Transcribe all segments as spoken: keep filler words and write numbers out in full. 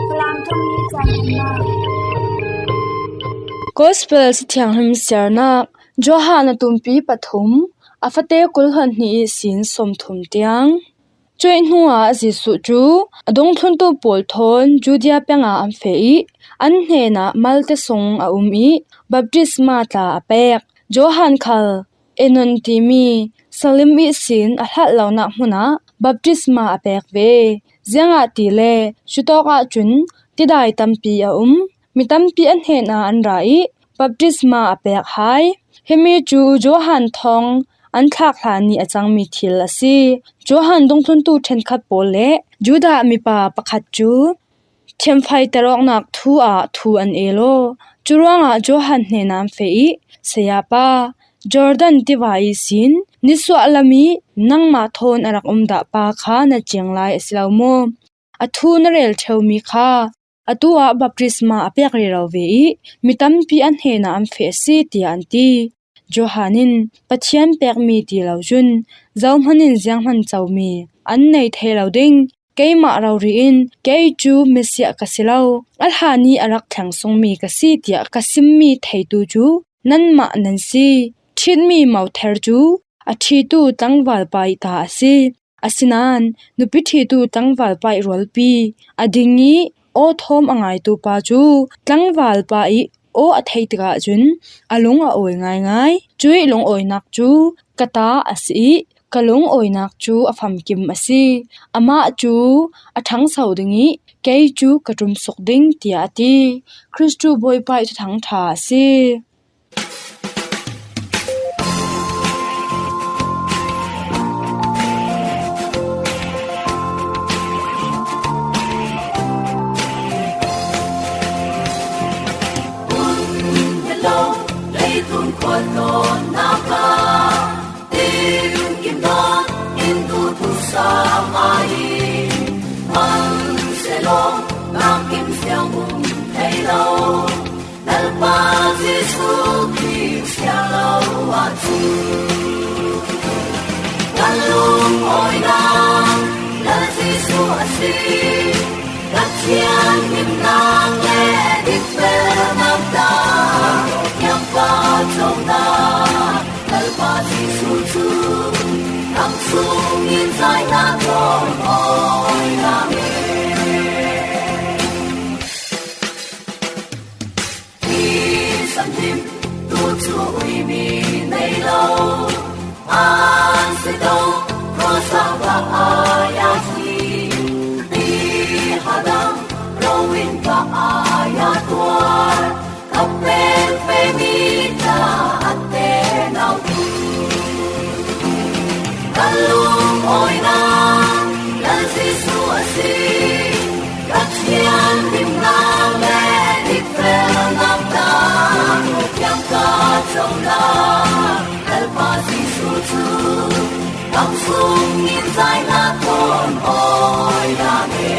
Falam thum ni chan na. Gospel Siathianghlim siarnak, Johan a tumpi pathum, a fate kul hluan hnih ihsin sawmthum tiang. Cuih hnuah Jesuh cu a dungthluntu pawl thawn Judea peng ah an feh ih, an hnenah malte sung a um ih, baptisma tla a pek. Johan khal Aenon timi Salim ihsin a hlauh lonak hmun ah baptisma a pek ve. Ziangahtile cutawk ahcun tidai tampi a um. Mi tampi a hnenah an ra ih baptisma a pek hai. Himi cu Johan thawng an thlak hlan ih a cangmi thil a si. Johan dungthluntu ṭhenkhat pawl le Judah mipa pakhat cu thiamfaiter awknak thu ah thu an el aw. Curuangah Johan hnenah an feh ih, "Sayapa, Jordan tiva ihsin nisuah lam ih nangmah thawn a rak um dah pa kha na ciang lai a si lo maw? A thu na rel ṭheumi kha atu ah baptisma a pek rero ve ih, mi tampi an hnenah an feh a si," tiah an ti. Johan in, "Pathian pekmi ti lo cun zohman in zianghman comi an nei thei lo ding. Keimah rori in kei cu Messiah ka si lo, a hlan ih a rak thleng sungmi ka si tiah ka simmi theitu cu nanmah nan si. Ṭhitmi mother cu a ṭhitu tlangvalpa ih ta a si. Asinain nupi ṭhitu tlangvalpa ih rualpi a ding ih aw thawm a ngaitu pa cu tlangvalpa ih aw a thei tikah cun a lung a awi ngaingai. Cuih lungawinak cu ka ta a si ih ka lungawinak cu a famkim a si. Amah cu a ṭhangso ding ih kei cu ka ṭumsuk ding," tiah a ti. Kristu Bawipa ih Thuthang ṭha a si. Lalpa Jesuh Khrih siang lo ahcun kan lungawina Lal Jesuh a si. Pathian himnak le dikfelnak dah, thiangpa conak Lalpa Jesuh cu nang chung in zaina thawn awi na nge. Thisen him tu cu uimi nei lo, an si dong, cross ah va ai a thi, mi hadang, ro in va ai a tuar, a pek pemi ta a te nau tu. Kan lungawina Lal Jesuh a si. Pathian himnak le dikfelnak dah, thiangpa conak Lalpa Jesuh cu nang chung in zaina thawn awi na nge.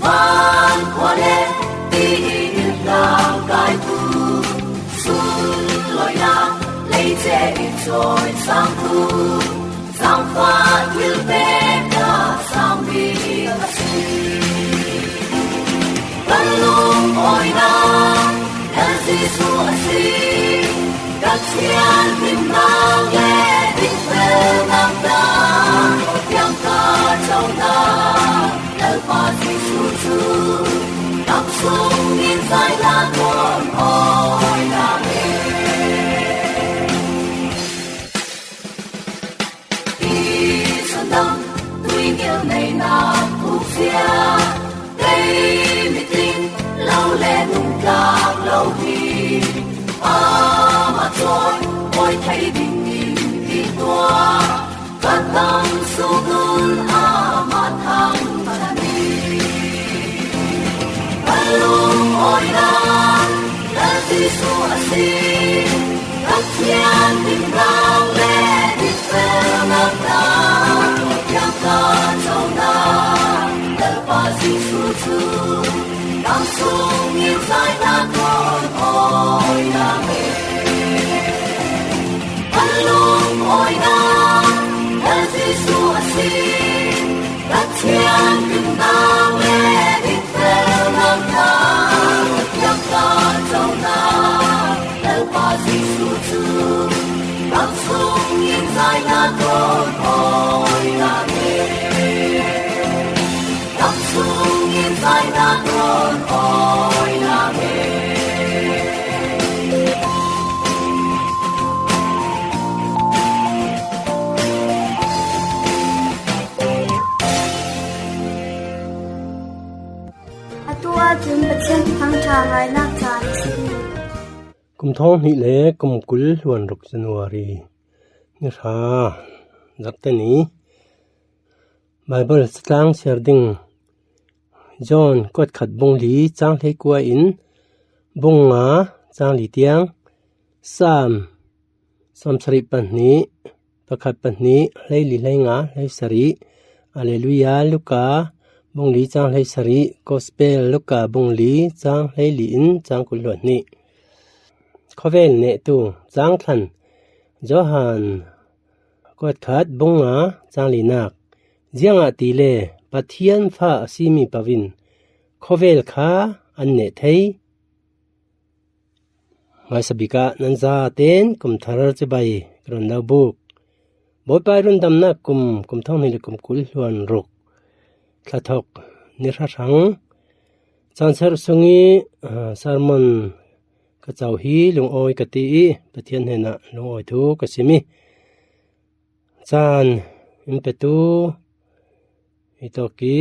Van khua le ti i tlangkai tu, sunlawinak leice i cawi sang tu, zangfah thil pek ka sang bik a si. Kan lungawina Lal Jesuh a si. Pathian himnak le dikfelnak dah, thiangpa conak Lalpa Jesuh cu nang chung in zaina thawn awi na nge. Thisen dang tuigil neinak khukzia, tei mitling lo le nungtlak lo hi. Amah cawi Pathian himhim le dikfelna, Thiang Thlarau na, Lalpa Jesu chu, nang sungin zaina tawh awi na hi. Kan lungawina Lal Jesu a si, Pathian himhim le dikfelna, Thiang Thlarau na, Lalpa Jesu chu, nang sungin zaina tawh awi na hi. Nang sungin zaina tawh awi na hi. Atu ah cun Pathian Thuthang ṭha ngainak caan a si. Kum thawng hnih le kum kul hluan ruk January ni hra, Zarhte ni. Baibal catlang siar ding. John kuat khat bung li cang hlei kua in bung nga cang li tiang, Salm, Salm sarih pahnih, pakhat pahnih, hlei li hlei nga, hlei sarih, Alleluia, Luka bung li cang hlei sarih, Gospel Luka bung li cang hlei li in cang kul hluan hnih. Khawvel nehtu, cang thlan, Johan kuat khat bung nga cang linak. Ziangahtile Pathian fa a simi paoh in khawvel kha an neh thei. Hmaisa bik ah nan zaten kum thar cibai ka run lo buk. Bawipa i rundamnak kum, kum thawng hnih le kum kul hluan ruk, thla thawk ni hra hrang, caan ser sung i, ah, sermon ka co hi lungawi ka ti i Pathian hnenah lungawi thu ka sim i, caan in petu i tawk i,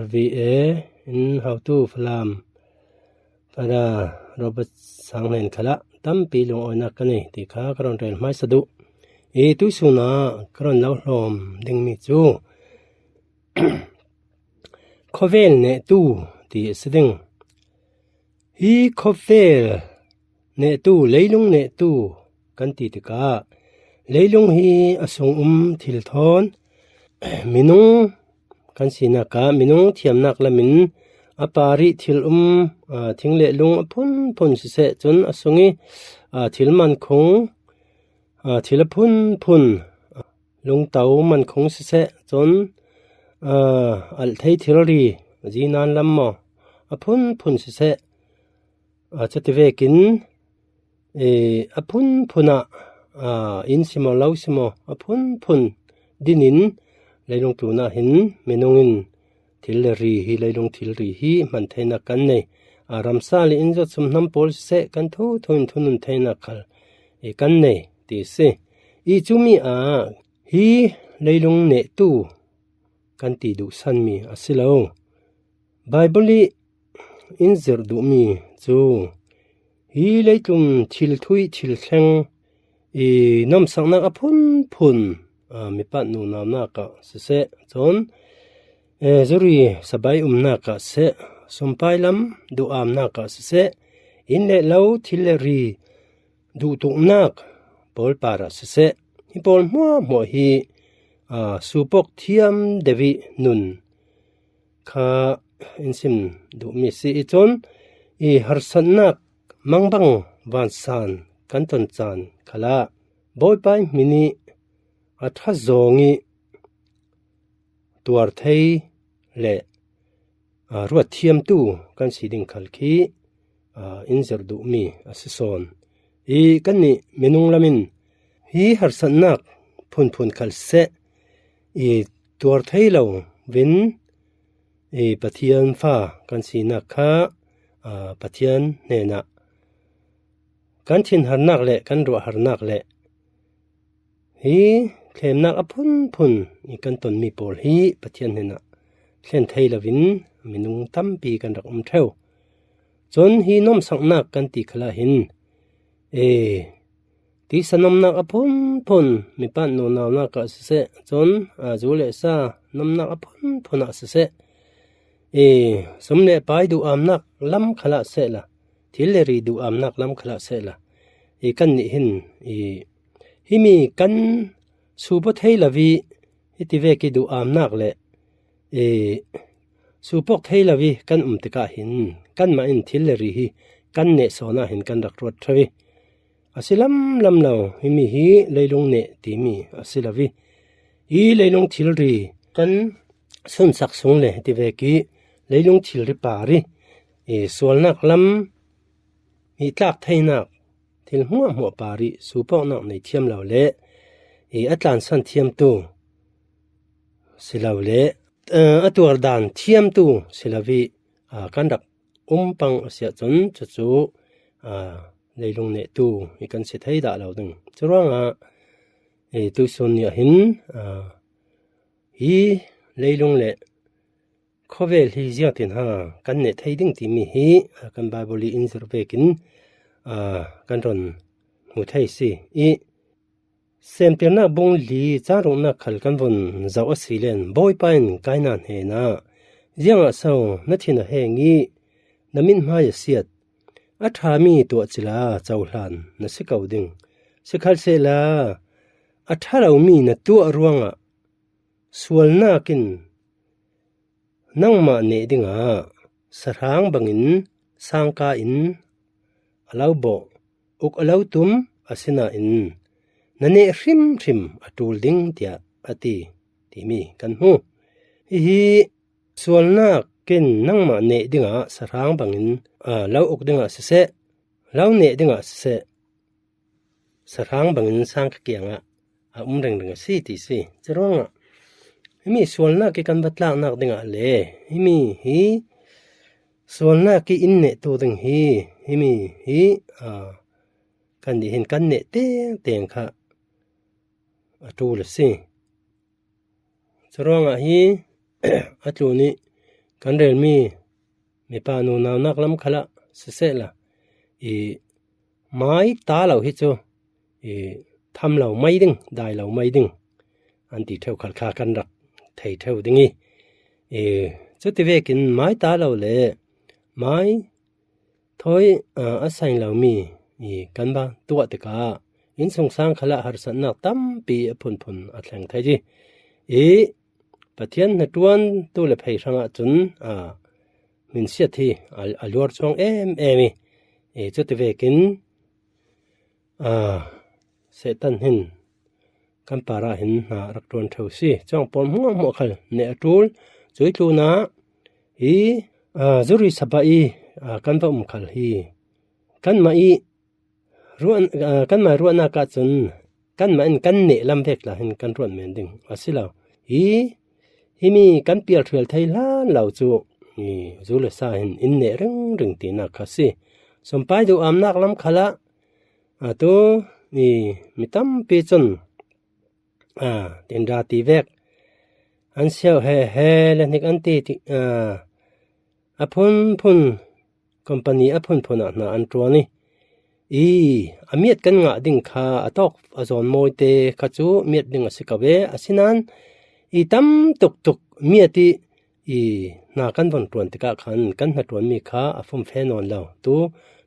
R V A in hotu Falam Father Robert Sang hnen khalah tampi lungawinak ka nei ti kha ka rawn rel hmaisa duh. I tuisun ah ka rawn lo hlawm dingmi cu khawvel nehtu ti a si ding. Hi khawvel nehtu, leilung nehtu kan ti tikah, leilung hi a sung um thil thawn, minung kan sinak ah, minung thiamnak lamin a par i thil um, aa, thing le lung a phunphun siseh, cun a sung i, aa, thil mankhung, aa, thil a phunphun, lungto mankhung siseh, cun, aa, alh thei thilri, zinan lam maw, a phunphun siseh, aa, cuti vekin, ee, a phunphun ah, aa, inn si maw, lo si maw, a phunphun dinin leilung tlun ah hin minung in thil le ri hi, leilung thilri hi hman theinak kan nei. Aa, ramsa le inn zuat sum hnam pawl siseh, kan thu thu in thunun theinak khal, ee, kan nei ti si. I cumi ah hi leilung nehtu kan ti duhsanmi a si lo. Baibal i in zirh duhmi cu hi leitlun thil thuih thil thleng i nomsaknak a phunphun, aa, mipa nunaunak ah siseh, cun, ee, zuri sabai umnak ah siseh, sumpai lam duhamnak ah siseh, inn le lo, thil le ri duhtuknak pawl par ah siseh, hi pawl hmuahhmuah hi, aa, supok thiam deuh i nun kha in sim duhmi si i cun, i harsatnak mangbang vansan kan ton caan khalah Bawipa i hmin i a ṭha zawng i tuar thei le, aa, ruat thiamtu kan si ding khal khi, aa, in zirh duhmi a si sawn. I kannih minung lamin hi harsatnak phunphun khal siseh, i tuar thei lo vin, i Pathian fa kan sinak kha, aa, Pathian hnenah kan thinharnak le kan ruahharnak le hi thlemnak a phunphun i kan tonmi pawl hi Pathian hnenah thlen thei loin minung tampi kan rak um ṭheu. Cun hi nomsaknak kan ti khalah hin, ee, tisa nomnak a phunphun, mipa nunaunak ah siseh, cun, aa, zu le sa nomnak a phunphun ah siseh, ee, sum le pai duhamnak lam khalah sehla, thil le ri duhamnak lam khalah sehla, i kan nih hin i himi kan supo thei lo i hiti vek i duhamnak le i supok thei lo i kan um tikah hin kanmah in thil le ri hi kan neh sawn ah hin kan rak ruat ṭheu i a si lamlam lo. Himi hi leilung neh timi a si lo i, i leilung thilri kan sunsak sung le hiti vek i leilung thilri par i, i sualnak lam, i tlak theinak thil hmuahhmuah par i supoknak nei thiam lo le i a tlansan thiamtu si lo le, eh, a tuar dan thiamtu si lo i, a, kan rak um pang a si ahcun cucu, a, leilung nehtu i kan si thei dah lo ding. Curuangah, eh, tuihsun ni ah hin, a, hi leilung le khawvel hi ziangtin ha kan neh thei ding timi hi, a, kan Bible i in zir vekin, a, kan ron hmu thei si i, Semtirnak bung li cang ruknak khal kan vun zoh a si len, Bawipa in Kaina hnenah, "Ziangah so na thin a heng i na mithmai a siat? A ṭhami tuah cila cohlan na si ko ding. Sikhalsehla a ṭha lomi na tuah ruangah sualnak in nangmah neh dingah sahrang bangin sangka in a lo bawh, uk a lo tum, asinain na neh hrimhrim a ṭul ding," tiah a ti, timi kan hmu. Hihi sualnak in nangmah neh dingah sahrang bangin, a, lo uk dingah siseh, lo neh dingah siseh, sahrang bangin sangka kiangah a um ringring a si ti si. Curuangah himi sualnak i kan va tlaknak dingah le himi hi sualnak i in nehtu ding hi, himi hi, a, kan nih hin kan neh tengteng kha a ṭul a si. Curuangah hi a tlun i kan relmi mipa nunaunak lam khalah sisehla, i mai ta lo hi cu, i tham lo mai ding, dai lo mai ding an ti ṭheu khal kha kan rak thei ṭheu ding i, i cuti vekin mai ta lo le mai thawi, a, a saing lomi i kan va tuah tikah innsungsang khalah harsatnak tampi a phunphun a thleng thei i, i Pathian hnaṭuantu le phei hrangah cun, a, hminsiat hi a, a luar chuang em em i, i cuti vekin, a, Satan hin kan parah hin hna a rak ṭuan ṭheu si. Cuang pawl hmuahhmuah khal neh a ṭul. Cuih tlunah hi, a, zuri saba i, a, kan va um khal hi kanmah i ruah, a, kanmah ruahnak ahcun kanmah in kan neh lam vek tla hin kan ruat men ding a si lo. Hi, himi kan pial ṭhial thei hlan lo cu, i, zu le sa hin in neh ringring tinak kha si. Sumpai duhamnak lam khalah, a, tu, i, mi tampi cun, a, tinra ti vek an siau he he le hnik an ti, ti, a, a phunphun company a phunphun ah hna an ṭuan i, i, a miat kan ngah ding kha a tawk a zawn mawite kha cu miat ding a si ko ve. Asinain i tam tuktuk miat i, i hna kan von ṭuan tikah khan kan hnaṭuanmi kha a fumfe nawn lo. Tu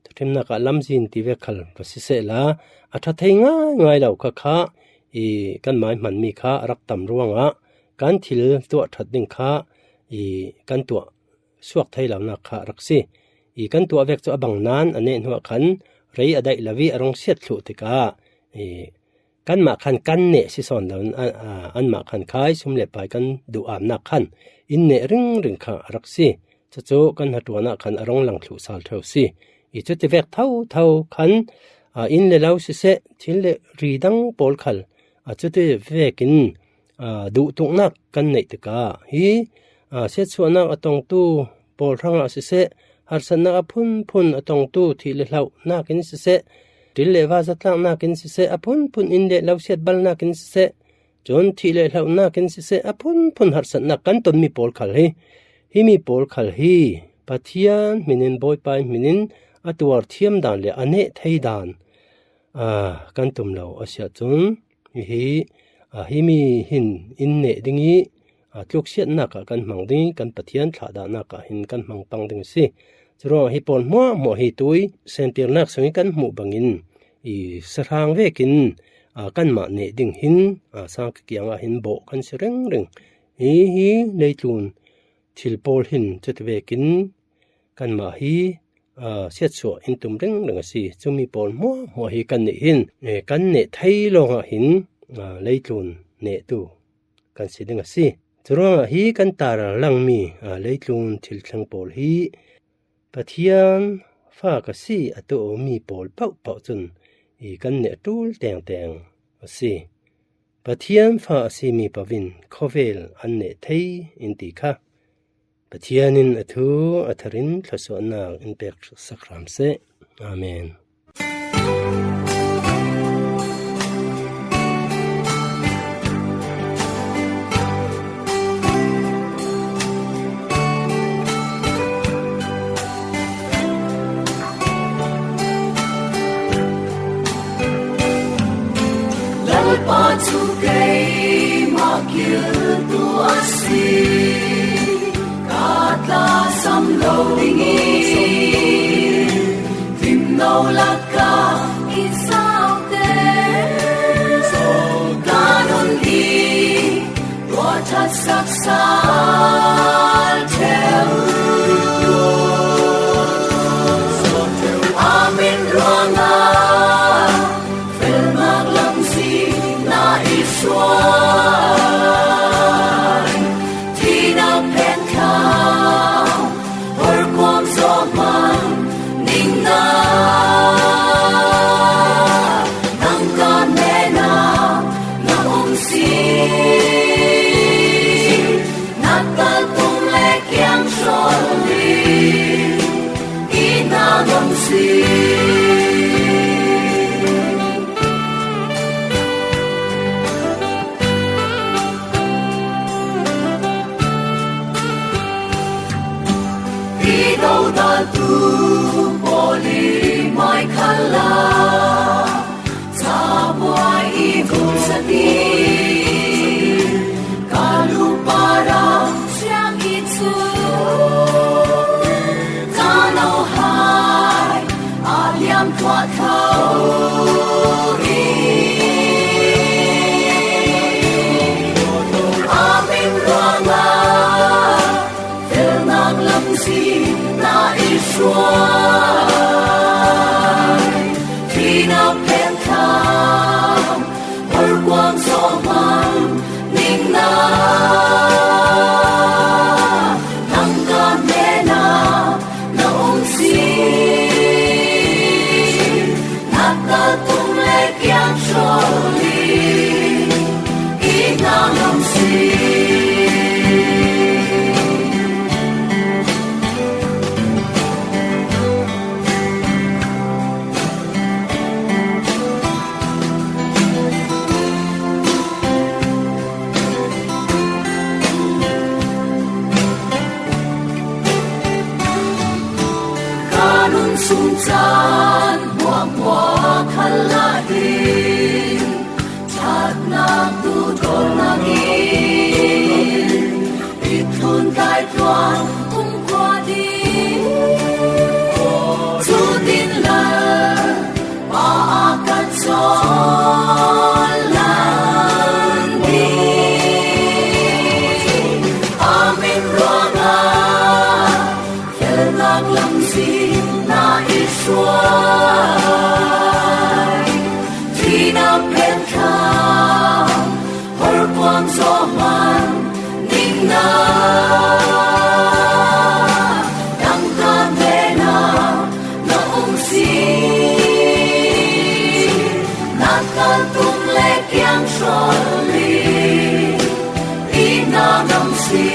thuṭhimnak ah lamzin ti vek khal va sisehla a ṭha thei ngaingai lo kha kha i kan mai hmanmi kha a rak tam ruangah kan thil tuah ṭhat ding kha i kan tuah suak thei lonak kha a rak si. I kan tuah vek cu a bang nain a neh hnuah khan rei a daih lo i a rung siat thluh tikah i kanmah khan kan neh si sawn lo, a, a, anmah khan khai sum le pai kan duhamnak khan in neh ringring kha a rak si. Cucu kan hnaṭuan ah khan a rung lang thluh sal ṭheu si. I cuti vek thotho khan, a, inn le lo siseh, thil le ri dang pawl khal, a, cuti vekin, a, duhtuknak kan neih tikah hi, a, siatsuahnak a tongtu pawl hrangah siseh, harsatnak a phunphun a tongtu thih le hlohnak in siseh, ṭil le va zatlaknak in siseh, a phunphun in le lo siatbalnak in siseh, cun thih le hlohnak in siseh, a phunphun harsatnak kan tonmi pawl khal hi, himi pawl khal hi Pathian hminin, Bawipa hminin a tuar thiam dan le a neh thei dan, a, kan tum lo a si ahcun, hi, a, himi hin in neh ding i, a, tluksiatnak ah kan hmang ding i, kan Pathian thlahdahnak ah hin kan hmang pang ding a si. Churuangah hi pawl hmuahhmuah hi tui senpiaknak sungin kan hmuh bangin i sahrang vekin, a, kanmah neh ding hin, a, sangka kiangah hin bawh kan si ringring. Hi, hi leitlun thil pawl hin cuti vekin kanmah hi, a, siatsuah in tum ringring a si. Cumi pawl hmuahhmuah hi kan nih hin, e, kan neh thei lawngah hin, a, leitlun nehtu kan si ding a si. Curuangah hi kan tar a langmi, a, leitlun thil thleng pawl hi Pathian fa ka si a tu mi pawl pohpoh cun i kan neh tul tengteng a si. Pathian fa a simi povin khawvel an neh thei in ti kha Pathian in a thu a tharin thluasuahnak in pek sak hram seh. Amen. Lalpa cu keimah kiltu a si, ka tla sam lo ding i, timno lakah i zaute, ka nun i, tua ṭhat sak sal ṭheu. A min ruangah felnak lamzin na i hruai, thihnak phen thlang, horkuang zawhman ningna, tangka nena na um si, na tal tung le kiang sawl ding i na ngam si. I dodaltu pawl i mai khala, cabuai i vung sati, ka lupa ram siang i cu, ka no hai a liam tuah tho i, a min ruangah felnak lamzin na i hruai, thihnak phen thlang, horkuang zawhman ningna, tangka nena na um si, na tal tung le kiang sawl ding i na ngam si. Ka nun sung caan hmuahhmuah khalah hin, ṭhatnak duhdawtnak in i thlun kai tluan kumkhua ding. Cu din Lalpa a kan cawl lan ding. A min ruangah felnak lamzin na i hruai, thihnak phen thlang, horkuang zawhman ningna, tangka nena na um si, na tal tung le kiang sawl ding i na ngam si.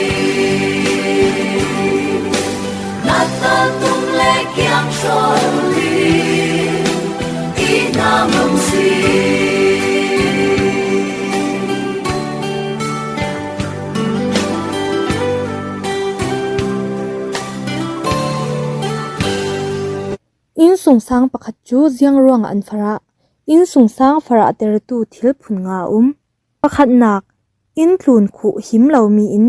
Na tal tung le kiang sawl ding i na ngam si. Innsungsang pakhat cu ziang ruangah an farah? Innsungsang farahtertu thil phun nga a um. Pakhatnak, inn tlun khuh him lomi in,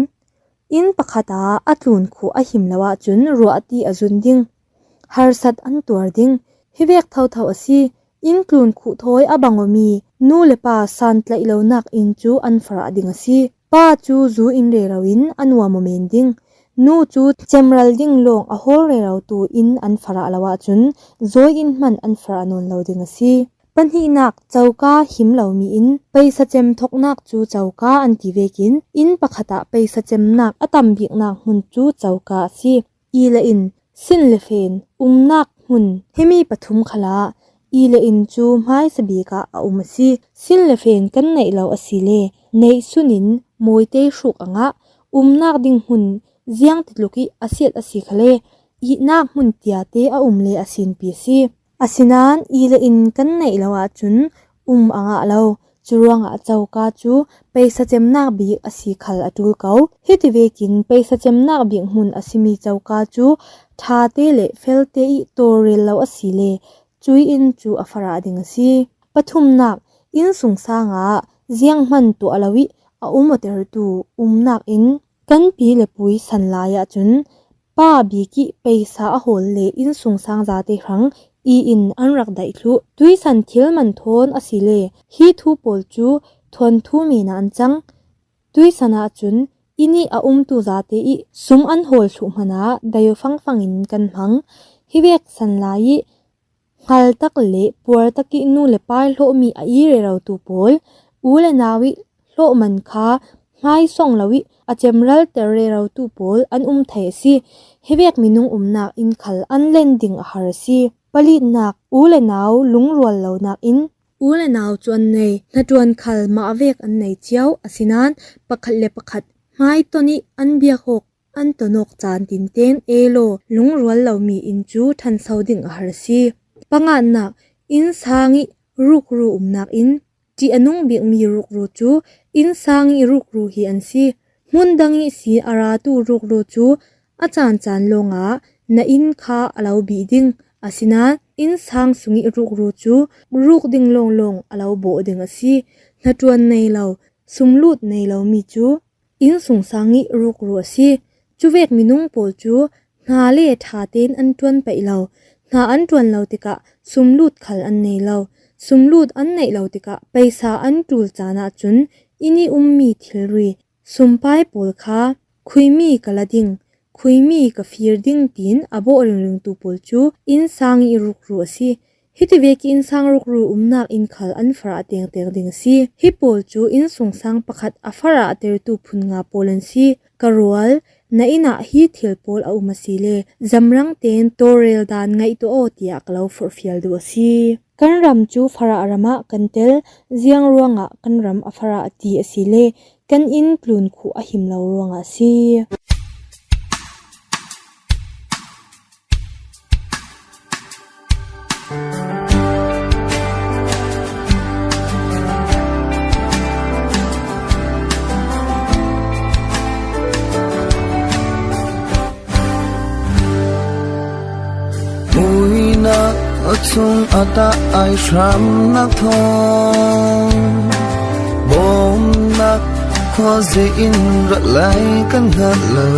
inn pakhat ah a tlun khuh a him lo ahcun ruahti a zun ding. harsat an tuar ding. Hivek thotho a si, in tlun khuh thawi a bang awmi nu le pa santlaih lonak in cu an farah ding a si. Pa cu zu in rero in a nuam aw men ding. Nu cu cemral ding lawng a hawl rero tu in an farah lo ahcun zawi in hman an farah nawn lo ding a si. Pahnihnak coka him lomi in peisa cem thoknak cu coka an ti vekin in pakhat ah peisa cemnak a tam biknak hmun cu coka a si. I le in, sin le fen, umnak hmun, himi pathum khalah i le in cu hmaisa bik ah a um a si. Sin le fen kan neih lo a si le neih sun in mawite hruk a ngah. Umnak ding hmun ziang titluk i a siat a si khale ihnak hmun tiate a um le a sinpi a si. Asinain i le in kan neih lo ahcun um a ngah lo. Curuangah coka cu peisa cemnak bik a si khal a ṭul ko. Hiti vekin peisa cemnak bik hmun a simi coka cu ṭhate le felte i tawlrel lo a si le cui in cu a farah ding a si. Pathumnak, innsungsang ah zianghman tuah lo i a um awtertu umnak in kan pi le pui san lai ahcun pa bik i peisa a hawl le innsungsang zate hrang i in an rak daih thluh. Tuisan thil man thawn a si le hi thu pawl cu thuanthu men ah an cang. Tuisan ahcun inn i a umtu zate i sum an hawl thluh hmanh ah dayo fangfang in kan hmang. Hivek san lai i hngal tak le puar tak i nu le pa i hlawhmi a i rero tu pawl, u le nau i hlawh man kha hmaisawng lo i a cemralter rero tu pawl an um thei a si. Hivek minung umnak in khal an len ding a har a si. Palitnak, u le nau lungrual lonak in u le nau cu an nei, hnaṭuan khal mah vek an nei cio, asinain pakhat le pakhat hmaiton i an biak awk an ton awk caan tinten elo lungrual lomi in cu ṭhanso ding a har a si. Panganak, innsang i rukru umnak in ṭih a nung bikmi rukru cu innsang i rukru hi an si. Hmun dang i si a ratu rukru cu a caancaan lawngah na inn kha a lo bih ding, asinain innsang sung i rukru cu ruk ding lawnglawng a lo bawh ding a si. Hnaṭuan nei lo, sumlut nei lomi cu innsungsang i rukru a si. Cuvek minung pawl cu hna le ṭha tein an ṭuan paih lo. Hna an ṭuan lo tikah sumlut khal an nei lo. Sumlut an neih lo tikah peisa an ṭul caan ahcun inn i ummi thilri, sumpai pawl kha khuimi ka la ding, khuimi ka fir ding tiin a bawh ringringtu pawl cu innsang i rukru a si. Hiti vek i innsang rukru umnak in khal an farah tengteng ding a si. Hi pawl cu innsungsang pakhat a farah tertu phun nga pawl an si. Ka rual, na inn ah hi thil pawl a um a si le zamrang tein tawlrel dan ngaihtuah aw tiah ka lo forhfial duh a si. Kan ram cu farah ram ah kan tel, ziang ruangah kan ram a farah ti a si le kan inn tlun khuh a him lo ruangah a si. Muinak chung a ta ai hramnak thawng, bawmnak khuazei in rat lai kan hngat lo.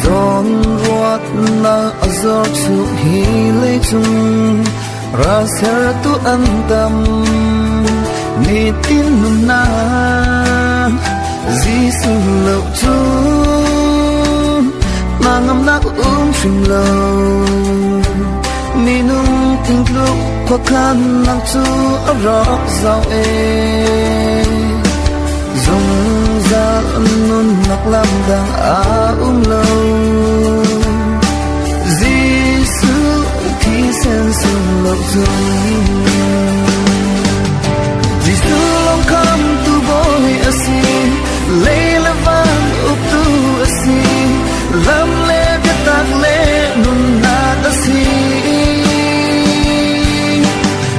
Zawn ruatnak a zor cu hi lei cung, ralsertu an tam. Nitin nunnak Jesuh lo cu, na ngamnak um hrim lo. Minung tlingtluk khuakhannak cu a rawk zau e. Zungzal nunnak lamdang a um lo. Jesuh thisen sung lo cun Jesuh lungkhamtu bawi a si, lei le van uktu a si, lam le biatak le nunnak a si.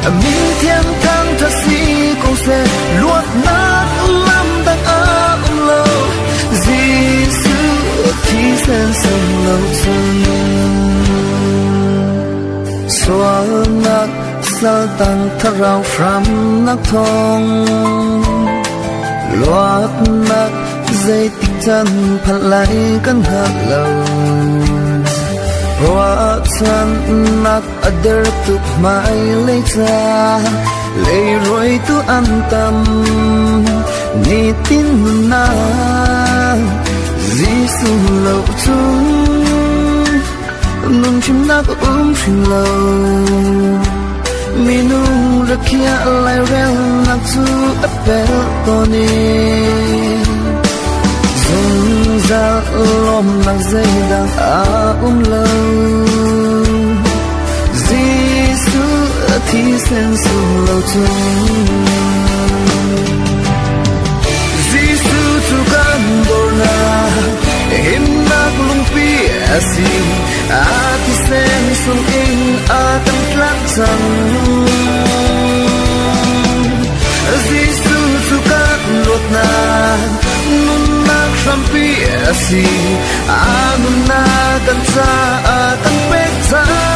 A min thiang thang ṭha si ko seh, luatnak lamdang a um lo. Jesuh thisen sung lo cun sualnak, saltang, thlarau hramnak thawng, luatnak, zei tikcan phanh lai kan hngalh lo. Ruahchannak a der tuk hmailei ca, leiruai tu an tam. Nitin nunnak Jesu lo cun nun hrimnak um hrim lo. Minung rakhiah lairelnak cu a pelh tawn i, zungzal lawmnak zeidang a um lo. Jesuh a thisen sung lo cun, Jesuh cu kan dornak, himnak lungpi a si. A thisen sungin a kan tlak cang. Jesuh cu kan luatnak, nunnak hrampi a si. A nunnak kan caah kan pek cang.